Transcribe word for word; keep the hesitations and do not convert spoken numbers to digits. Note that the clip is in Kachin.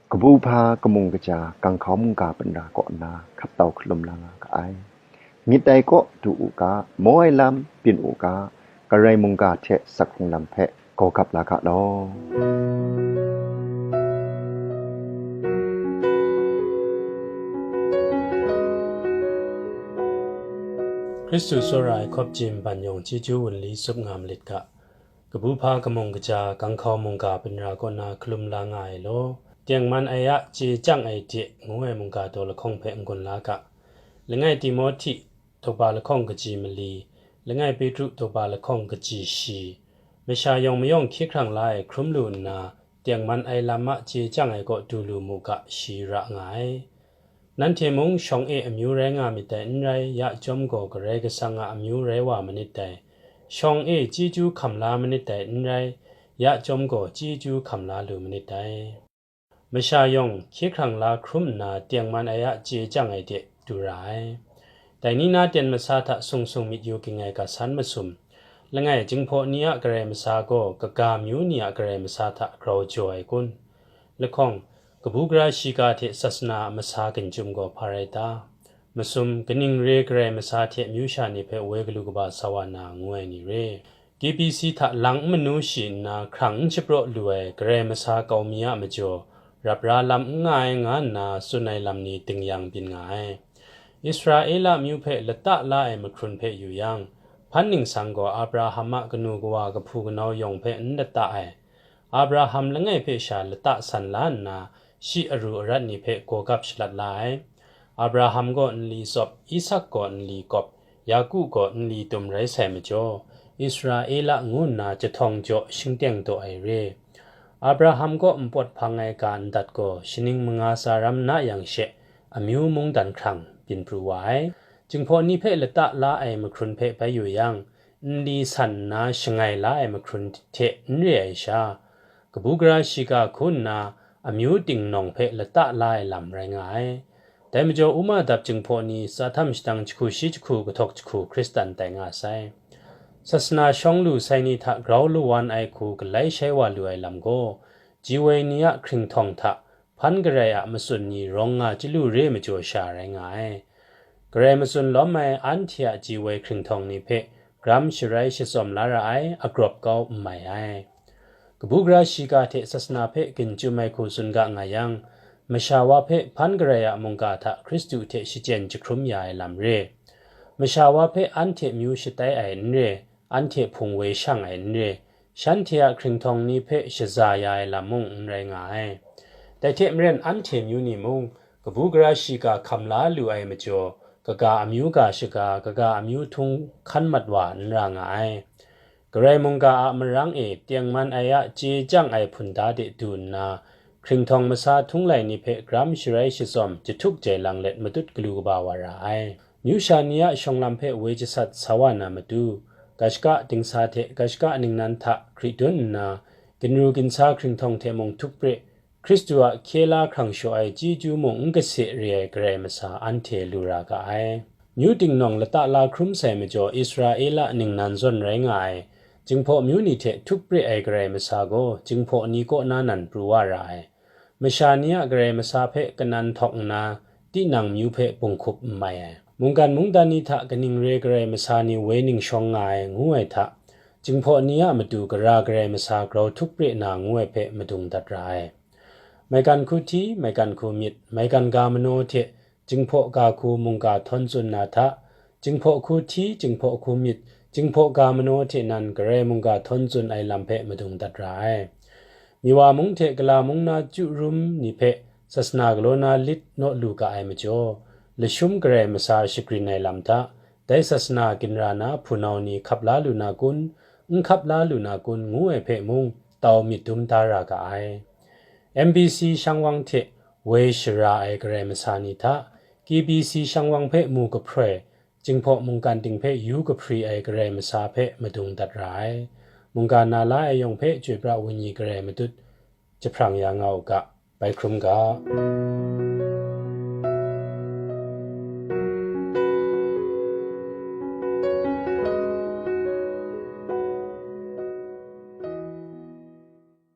Kabu hpa kamung kaja ganghkau mungga binra kaw nna hkat tau hkalum la nga ga ai. Myit ai kaw du u ga, maw ai lam byin u ga, karai mungga hte sak hkrung lam hpe gaw gap la ga law. Hkristu tsawra ai hkawp jin ban yawng chyeju wunli tsup nga malit ga. Kabu hpa kamung kaja ganghkau mungga binra kaw na hkalum la nga ai law, tengman ai a chye chyang ai de ngu ai mungga daw lahkawng hpe n-gun la ga. Langai Timohti daw ba lahkawng kaji mali, langai Petru daw ba lahkawng kaji shi, masha yawng mayawng hkye hkrang la ai hkrum lu nna, tengman ai lam a chye chyang ai kaw du lu mu ga, shi ra nga ai. Nanhte mung shawng e amyu rai nga myit dai n rai, ya chyawm gaw Karai Kasang a amyu rai wa manit dai. Shawng e chyeju hkam la manit dai n rai, ya chyawm gaw chyeju hkam la lu manit dai. Masha yawng hkye hkrang la hkrum nna tengman ai a chye chyang ai de du ra ai. Dai ni na ten masa hta sung sung myit yu ging ai ga san masum, langai Jinghpaw ni a Karai masa gaw kaga myu ni a Karai masa hta grau jaw ai kun? Lahkawng, kabu gara shiga hte sasana a masa ginjum gaw hpa rai ta? Masum, kaning re Karai masa hte myu sha ni hpe woi galu kaba sa wa na ngu ai ni re? K B C hta lang n manu shi nna hkrang n shapraw lu ai Karai masa kau mi a majaw, rap ra lam n nga ai nga nna tsun ai lam ni dingyang byin nga ai. Israela myu hpe lata la ai mahkrun hpe yu yang, hpan ningsang gaw Abraham a kanu kawa kahpu kanau yawng hpe n lata ai. Abraham langai hpe sha lata san la nna, shi aru arat ni hpe gaw gap shalat la ai. Abraham gaw nli tsawp, Isak gaw nli kawp, Yaku gaw nli tum rai sai majaw, Israela ngu nna jahtawng jaw shingteng daw ai re. Abraham kaw npawt hpang ai ga ndat gaw shaning manga tsa ram na yang she, amyu mungdan hkrang byin pru wa ai. Jinghpaw ni hpe lata la ai mahkrun hpe bai yu yang, nli san nna shangai la ai mahkrun hte n re ai sha, kabu gara shiga hku nna amyu tingnawng hpe lata la ai lam rai nga ai. Dai majaw, Uma Dap Jinghpaw ni, Tsa Htam Shadang jahku shi jahku kahtawk jahku Hkristan tai nga sai. Sasana shawng lu sai ni hta grau lawan ai hku galai shai wa lu ai lam gaw, ji woi ni a hkringhtawng hta hpan garai a matsun ni rawng nga chyalu re majaw sha rai nga ai. Garai matsun lawm ai anhte a ji woi hkringhtawng ni hpe gram sharai shatsawm la ra ai, agrawp kau n mai ai. Kabu gara shiga hte sasana hpe ginjum ai hku tsun ga nga yang, masha wa hpe hpan garai a mungga hta Hkristu hte shachyen jahkrum ya ai lam re. Masha wa hpe anhte myu shatai ai n re, anhte hpung woi shang ai n re, shanhte a hkringhtawng ni hpe shaza ya ai lam mung n rai nga ai. Dai hte maren anhte myu ni mung, kabu gara shiga hkam la lu ai majaw, kaga amyu ga shaga, kaga amyu htung hkan mat wa n ra nga ai. Karai mungga a marang e tengman ai a chye chyang ai hpunda de du nna, hkringhtawng masa htung lai ni hpe gram sharai shatsawm jahtuk jai lang let matut galu kaba wa ra ai. Myu sha ni a shawng lam hpe woi jasat sa wa na matu, gashka dingsa hte gashka ningnan hta hkri dun nna, ginru ginsa hkringhtawng hte mung htuk pre, Hkristu a hkye la hkrang shaw ai chyeju mung n kase re ai Karai masa anhte lu ra ga ai. Myu tingnawng lata la hkrum sai majaw Israela ningnan zawn rai nga ai, Jinghpaw myu ni hte htuk pre ai Karai masa gaw Jinghpaw ni kaw na nan pru wa ra ai. Masha ni a Karai masa hpe kanan htawk nna, tinang myu hpe bunghkup n mai ai. Mungkan mungdan ni hta kaning re Karai masa ni woi ning shawng nga ai, ngu ai hta, Jinghpaw ni a matu gara Karai masa grau htuk pre na ngu ai hpe madung dat ra ai. Maigan hku hti, maigan hku myit, maigan ga manaw hte Jinghpaw ga hku mungga htawn tsun na hta, Jinghpaw hku hti, Jinghpaw hku myit, Jinghpaw ga manaw hte nan Karai mungga htawn tsun ai lam hpe madung dat ra ai. Miwa mung hte gala mung na chyu rum ni hpe sasana galaw na lit naw lu ga ai majaw, lashum Karai masa shagrin ai lam hta, dai sasana ginra na hpunau ni hkap la lu na kun, n hkap la lu na kun, ngu ai hpe mung tau myit dum da ra ga ai. M B C shangwang hte woi shara ai Karai masa ni hta, K B C shangwang hpe mu kahproi, Jinghpaw mungkan ting hpe yu kahpri ai Karai masa hpe madung dat ra ai. Mungga na la ai yawng hpe Chyoi pra Wenyi Karai matut jahprang ya nga u ga, bai hkrum ga.